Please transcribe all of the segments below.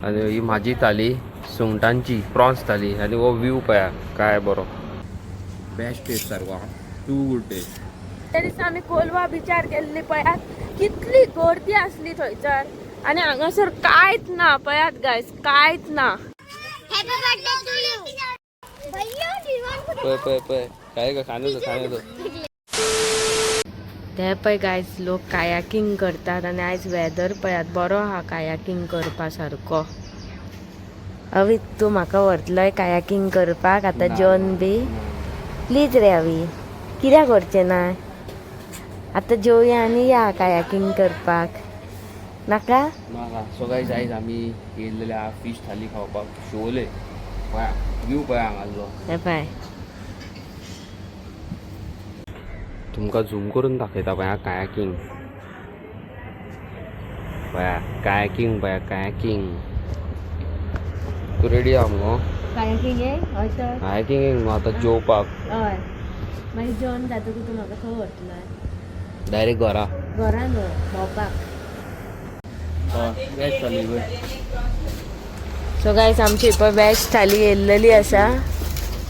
आनी ही म्हाजी थाली सुंगटांची, प्रॉन्स थाली. आनी हो व्यू पळया काय बरो, बेस्ट टेस्ट सारको, टू गुड टेस्ट. त्या दिसा आमी कोलवा बिचार गेल्ली, पळयात कितली गर्दी आसली थंयसर आनी हांगासर कांयच ना. पळयात गायस, कांयच ना. Happy birthday to you. भैया. पळय पळय पळय, काय का खाण्याचं खाण्याचं. ते पळय गायज, लोक कायाकिंग करतात आनी आयज वेदर पळयात बरो आहा कायाकिंग करपा सारको. अवी, तूं म्हाका व्हरतलोय कायाकिंग करपाक आतां जेवन बी? प्लीज रे अवी, कित्याक व्हरचें ना? आतां जेवया आनी या कायाकिंग करपाक. नाका? नाका. सो गायज, आयज आमी येयल्लेले आहा फीश थाली खावपाक शिवोले. पळया व्यू, पळया हांगासलो. हे पळय. तुमकां झूम करून दाखयता. पळया कायाकिंग, पळया कायाकिंग, पळया कायाकिंग. तूं रेडी आहा मुगो? कायाकिंग हय तर. कायाकिंग न्हू, आतां जेवपाक. हय, मागीर जेवण जातकूच तूं म्हाका खंय व्हरतलोय? डायरेक्ट घरा. घरान न्हू, भोंवपाक. वेज थाली. सो गायज, आमची पळय वेज थाली येयल्लेली आसा.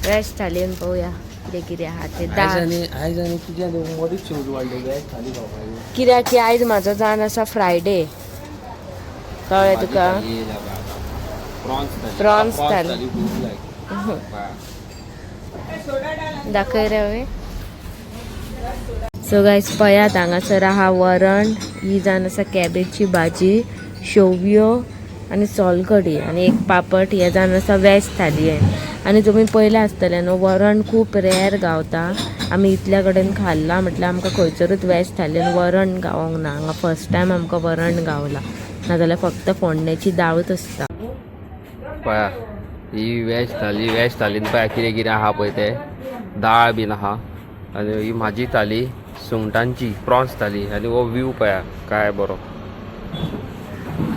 वेज थालीन पळोवया कितें कितें आहा ते. आयज दाळ. आनी आयज आनी तुज्या मदींच शेवट वाडली वेज थाली खावपाची. कित्याक की आयज म्हाजो जावन आसा फ्रायडे, कळ्ळें तुका? प्रॉन्स. Prawns थाली. थाली खूब लायक. दाखय रे हांवें. सो गायज, पळयात हांगासर आहा वरण, ही जावन आसा कॅबेजची भाजी, शेवयो आनी सोलकडी आनी एक पापड. हे जावन आसा वेज थाली. आनी तुमी पयलें आसतलें न्हू, वरण खूब रेर गावता. आमी इतल्या कडेन खाल्लां म्हटल्यार आमकां खंयसरूच वेज थालीन वरण गावोंक ना. हांगा फर्स्ट टायम आमकां वरण गावला, नाजाल्यार फक्त फोडण्याची दाळूच आसता. पळया ही वेज थाली. वेज थालीन पळया कितें कितें आहा पळय तें, दाळ बीन आहा. आनी ही म्हाजी थाली सुंगटांची, प्रॉन्स थाली. आनी हो व्यू पळया काय बरो,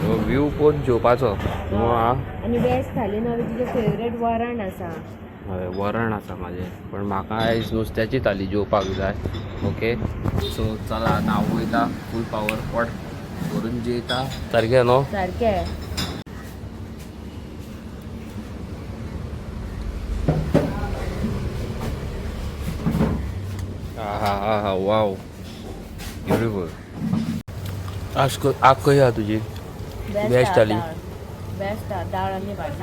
हो व्यू पळोवन जेवपाचो न्हू आं. आनी वेज थालीन तुजें फेवरेट वरण आसा. हय, वरण आसा म्हाजें, पण म्हाका आयज नुस्त्याची थाली जेवपाक जाय. ओके, सो चला, आतां हांव वयता, फूल पावर पोट भरून जेयता सारकें न्हू? सारकें. हा हा हा हा, वाव, ब्युटिफूल. आज आग कशी आहा तुजी वेज थाली? बेस्ट, डाळ आनी भाजी.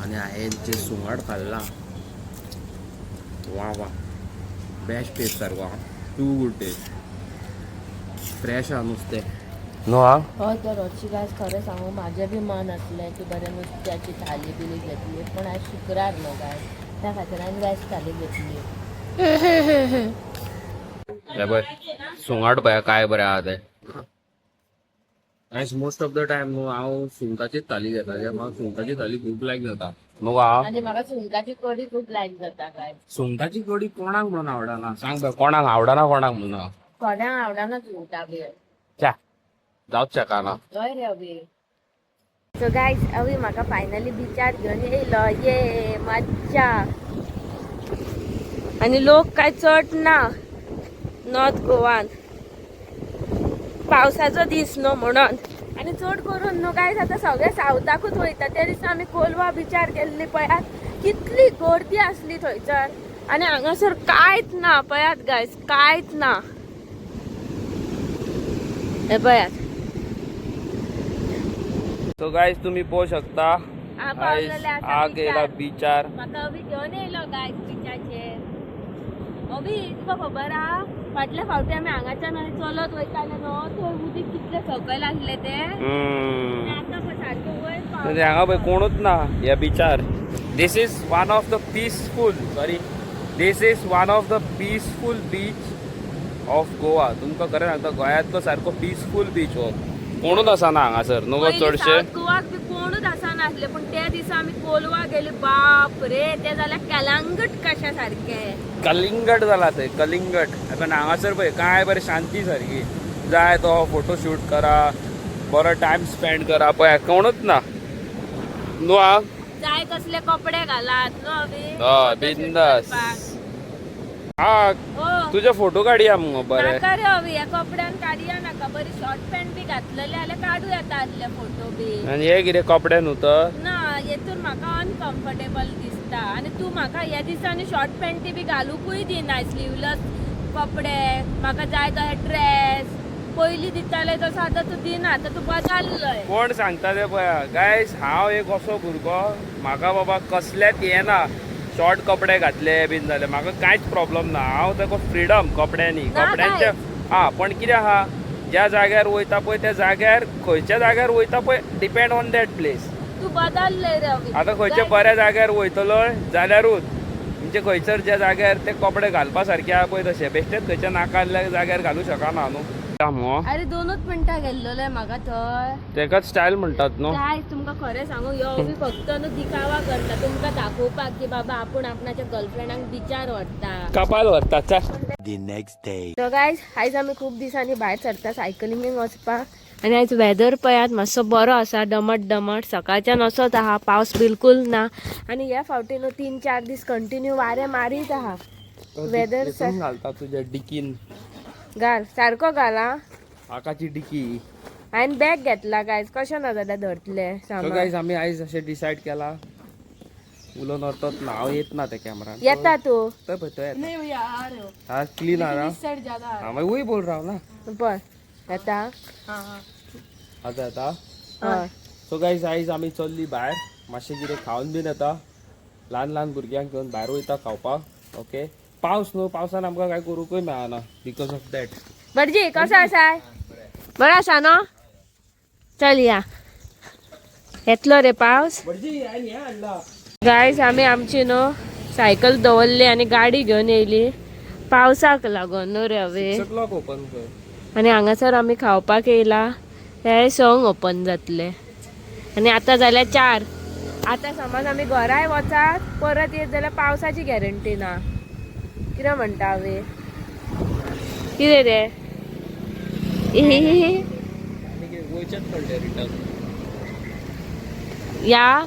आनी हांवें जें सुंगट खाल्लां, वा वा, बेस्ट टेस्ट सारको, टू गुड टेस्ट. फ्रेश आहा नुस्तें न्हू आं. हय तर, हरशी गायज, खरें सांगू, म्हाजें बी मन आसलें की बरें नुस्त्याची थाली बिली घेतली, पूण आयज शुक्रार न्हू गायज, त्या खातीर हांवें वेज थाली घेतली. हे पळय सुंगट, पळय काय बरें आहा तें. आयज मोस्ट ऑफ the time न्हू हांव सुंगटाचीच थाली घेता, कित्याक म्हाका सुंगटाची थाली खूब लायक जाता न्हू आं. आनी म्हाका सुंगटाची कडी खूब लायक जाता गायज. सुंगटाची कडी कोणाक म्हणून आवडना, सांग पळय, कोणाक आवडना, कोणाक म्हणून? थोड्यांक आवडना सुंगटां बी. च्या, जावच शकना. हय रे अभी. सो गायज, अवी म्हाका फायनली बिचार घेवन येयलो. ये मज्जा. आनी लोक काय चड ना नॉर्थ गोवान, पावसाचो दीस न्हू म्हणून. आनी चड करून न्हू गायज, आतां सगळे सावथाकूच वयता. त्या दिसा आमी कोलवा बिचार गेल्ली, पळयात कितली गर्दी आसली थंयसर आनी हांगासर कांयच ना. पळयात गायज, कांयच ना. हे पळयात. सो गायज, तुम्ही पळोवंक शकता, हांव आयज पावलेलें आसा आग येयला बिचार. बिचार. म्हाका अभी घेवन येयलो गायज बिचाचेर. अभी, तुका खबर आहा, फाटल्या फावटी आमी हांगाच्यान आनी चलत वयताले न्हू, थंय उदीक कितलें सकयल आसलें तें. आनी आतां पळय सारकें वयर म्हणजे पावला. हांगा पळय कोणूच ना ह्या बिचार. This is one of the peaceful, sorry, this is one of the peaceful beach of Goa. तुमकां खरें सांगता, गोंयांतलो सारको पिसफूल बीच हो. कोणूच आसना हांगासर न्हू गो पयलीं चडशे. सावथ गोवाक बी कोणूच आसनासले, पूण त्या दिसा आमी कोलवा गेली, बाप रे, ते जाल्यार कलांगट कशा सारकें. कलिंगड जाला थंय, कलिंगड. पण हांगासर पळय काय बरें, शांती सारकी. जाय तो फोटो शूट करा, बरो टायम स्पेंड करा. पळय कोणूच ना न्हू आं. जाय कसले कपडे घालात न्हू अभी. हय, बिंदास. करपाक. हा. हो. तुजे फोटो काडया मुगो बरे. नाका रे अवी, ह्या कपड्यान काडया नाका. बरी शॉर्ट पॅन्ट बी घातलेले जाल्यार काडू येता आसले फोटो बी. आनी हे कितें कपडे न्हू तर. ना, हेतून म्हाका अनकम्फर्टेबल दिसता आनी तूं म्हाका ह्या दिसांनी शॉर्ट पॅन्टी बी घालूंकूय दिना. स्लीवलस कपडे म्हाका जाय तशे ड्रेस पयलीं दिताले तसो आतां तूं दिना. आतां तूं बदललोय. कोण सांगता ते पळया गायज, हांव एक असो भुरगो, म्हाका बाबा कसलेच येना. शॉर्ट कपडे घातले बीन जाल्यार म्हाका कांयच प्रॉब्लम ना. हांव ताका फ्रिडम कपड्यांनी. ना. कपड्यांचे हा, पण कितें आहा, ज्या जाग्यार वयता पळय त्या जाग्यार, खंयच्या जाग्यार वयता पळय, डिपेंड ऑन that place. तूं बदललोय रे अवी. आतां खंयच्या बऱ्या जाग्यार वयतलो जाल्यारूच, म्हणजे खंयसर ज्या जाग्यार ते कपडे घालपा सारके आहा पळय तशे, बेश्टेच खंयच्या नाका जाग्यार घालूं शकना न्हू मो. अरे, दोनूच मिनटां गेल्लोले म्हाका थंय. तेकाच स्टायल म्हणटात न्हू. काय तुमकां खरें सांगू, यो बी फक्त न्हू दिखावा करता तुमकां दाखोवपाक की बाबा आपूण आपणाच्या गर्लफ्रेंडाक बिचार व्हरता. कपाल व्हरतात, चल. The next day. So guys, आयज आमी खूब दिसांनी भायर सरता सायकलिंगेक वचपाक आनी आयज वेदर पळयात मातसो बरो आसा. दमट दमट सकाळच्यान असोच आहा, पावस बिलकूल ना. आनी ह्या फावटी न्हू 3-4 दीस कंटिन्यू वारें मारीत आहा. वेदर हितून घालता तुज्या डिकीन. घाल, सारको घाल आं. आकाची डिकी. हांवें बॅग घेतला गायज, कशें ना जाल्यार धरतले सो सामान. गायज, आमी आयज अशें डिसायड केला, उलोवन अर्थात नांव येत ना त्या कॅमेरान. येता तूं. तो पळय, तो येता. हा, क्लीन आ रहा. हाँ, मैं वही बोल रहा हूँ ना. पळय येता. आता येता. हय. सो गायज, आयज आमी चल्ली भायर, मातशें कितें खावन बीन येता. ल्हान ल्हान भुरग्यांक घेवन भायर वयता खावपाक. ओके, पावस न्हू, पावसान आमकां कांय करूंकूय मेळना because of that. भटजी, कसो आसाय? बरो आसा न्हू? चल या, येतलो रे पावस. भटजी, हांवें हें हाडला. गायज, आमी आमची न्हू सायकल दवरली आनी गाडी घेवन येयली पावसाक लागून न्हू रे हवे. 6 o'clock open कर. आनी हांगासर आमी खावपाक येयला. हे 6 ओपन जातले आनी आतां जाल्यार 4. आतां समज आमी घराय वचात परत येत जाल्यार पावसाची गॅरंटी ना. कितें म्हणटा हांवें, कितें रे? आनी वयचेच पडलें रिटर्न. या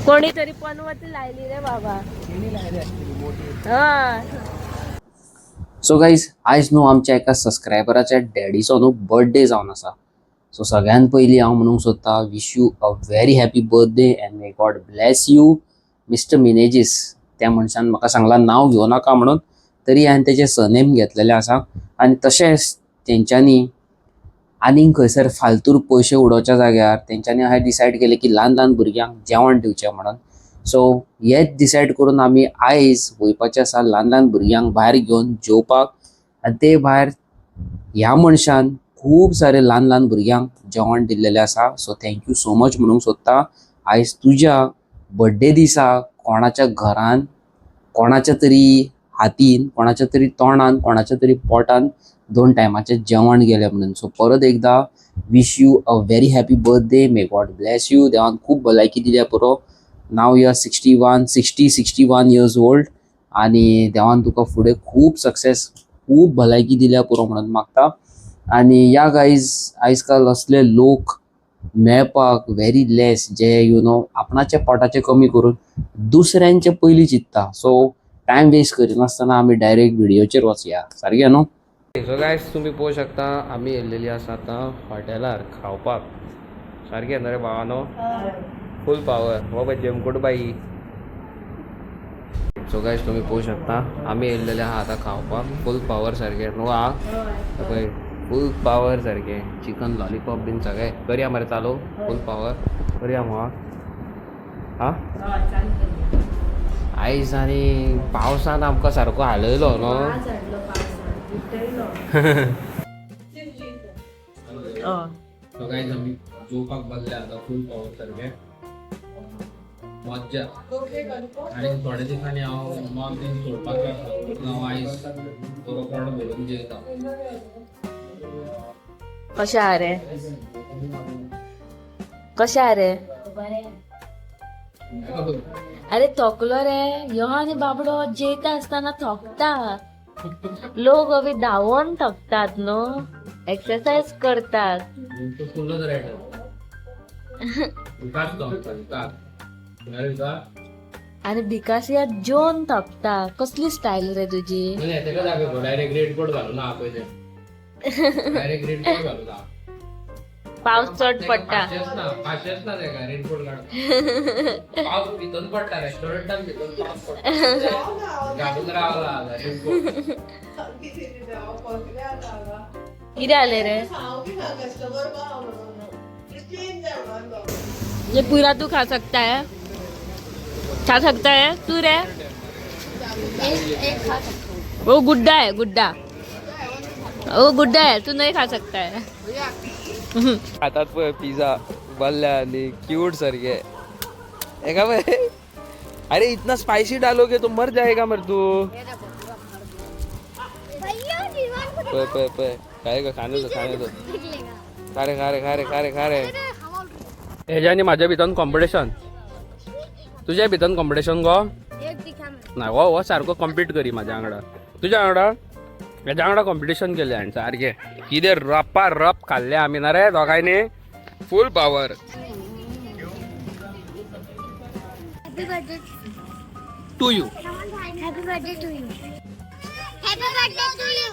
कोणी तरी पनवत लायली रे बाबा. हय. सो गाईज, आयज न्हू आमच्या एका सबस्क्रायबराच्या डॅडीचो न्हू बर्थडे जावन आसा. सो सगळ्यान पयलीं हांव म्हणूंक सोदता, wish you a very happy birthday and may God bless you, Mister Menezes. त्या मनशान म्हाका सांगलां नांव घेवं नाका म्हणून, तरी हांवें तेजें सरनेम घेतलेलें आसा. आनी तशेंच तेंच्यांनी आनीक खंयसर फालतूर पयशे उडोवच्या जाग्यार तेंच्यांनी अशें डिसायड केलें की ल्हान ल्हान भुरग्यांक जेवण दिवचें म्हणून. सो हेच डिसायड करून आमी आयज वयपाचें आसा ल्हान ल्हान भुरग्यांक भायर घेवन जेवपाक. आनी ते भायर ह्या मनशान खूब सारे ल्हान ल्हान भुरग्यांक जेवण दिल्लेलें आसा. So thank you so much म्हणूंक सोदता. आयज तुज्या बड्डे दिसा कोणाच्या घरान, कोणाच्या तरी हातीन, कोणाच्या तरी तोंडान, कोणाच्या तरी पोटान दोन टायमाचें जेवण गेलें म्हणून. सो परत एकदां wish you a very happy birthday, may God bless you. देवान खूब भलायकी दिल्या पुरो. Now you are 61, 61 years old आनी देवान तुका फुडें खूब सक्सेस, खूब भलायकी दिल्या पुरो म्हणून मागता. आनी या गायज, आयज काल असले लोक मेळपाक very less, J you know आपणाच्या पोटाचें कमी करून दुसऱ्यांचे पयलीं चिंतता. सो टायम वेस्ट करिनासतना आमी डायरेक्ट व्हिडियोचेर वचया, सारकें न्हू? सो गायज, तुमी पळोवंक शकता, आमी येयल्लेली आसा आतां हॉटेलार खावपाक. सारकें न्हू रे भावानो? फूल पावर हो पळय जेमकोट बाई. सो गायज, तुमी पळोवंक शकता, आमी येयल्लेले आहा आतां खावपाक. फूल पावर सारकें न्हू आ पळय, फूल पावर सारकें चिकन लॉलीपॉप बीन सगळें. करया मरे चालू, फूल पावर करया मग हा. आयज आनी पावसान आमकां सारको हालयलो न्हू. सो गायज, आमी जेवपाक बसले आतां फूल पावर सारकें मज्जा. आनी थोड्या दिसांनी हांव मम्माक बीन सोडपाक लागलो. हांव आयज बरो पोट भरून जेवता. कशें आहा रे? कशें आहा रे? अरे, थकलो रे यो आनी बाबडो जेयता आसतना थकता. लोक अभी धांवोन थकतात न्हू, एक्सरसाइज करतात. फुलच रेड. विकास. आणि भिकास या जेवन थोपता. कसली स्टायल रे तुजी? तेका दाखय, डायरेक्ट रेनकोट घालून ना पळय ते, डायरेक्ट रेनकोट घालून ना. पावस चड पडटा. पाशेच ना, पाशेच ना तेका रेनकोट काडून. पावस भितर पडटा, रेस्टॉरंटान भितर पावस पडटा, घालून रावला आता रेनकोट. कितें जालें रे? ये पूरा तू खा सकता है, खा सकता है तू रे? वो गुड्डा है, गुड्डा, वो गुड्डा है, तू नहीं खा सकता है. हातात पळय पिझ्झा बल्ल्या आणि क्यूट सारखे एका पळय. अरे, इतना स्पायसी डालोगे तो मर जाएगा मर तू. भैया, दीवार को पळय पळय पळय, काय का खाणे दो, खाणे दो. निकलेगा. खा रे, खा रे, खा रे, खा रे, खा रे. हवा. हेज्या आनी म्हाज्या भितर कॉम्पिटिशन, तुज्या भितर कॉम्पिटिशन गो. एक दिखा मैं. ना, हो हो सारको कॉम्पीट करी म्हाज्या वांगडा. तुज्या वांगडा, हेज्या वांगडा कॉम्पिटिशन केलें हांवें. सारकें कितें रप्पा रप खाल्लें आमी ना रे दोगांयनी, फूल power. Happy birthday to you. Happy birthday to you. Happy birthday to you.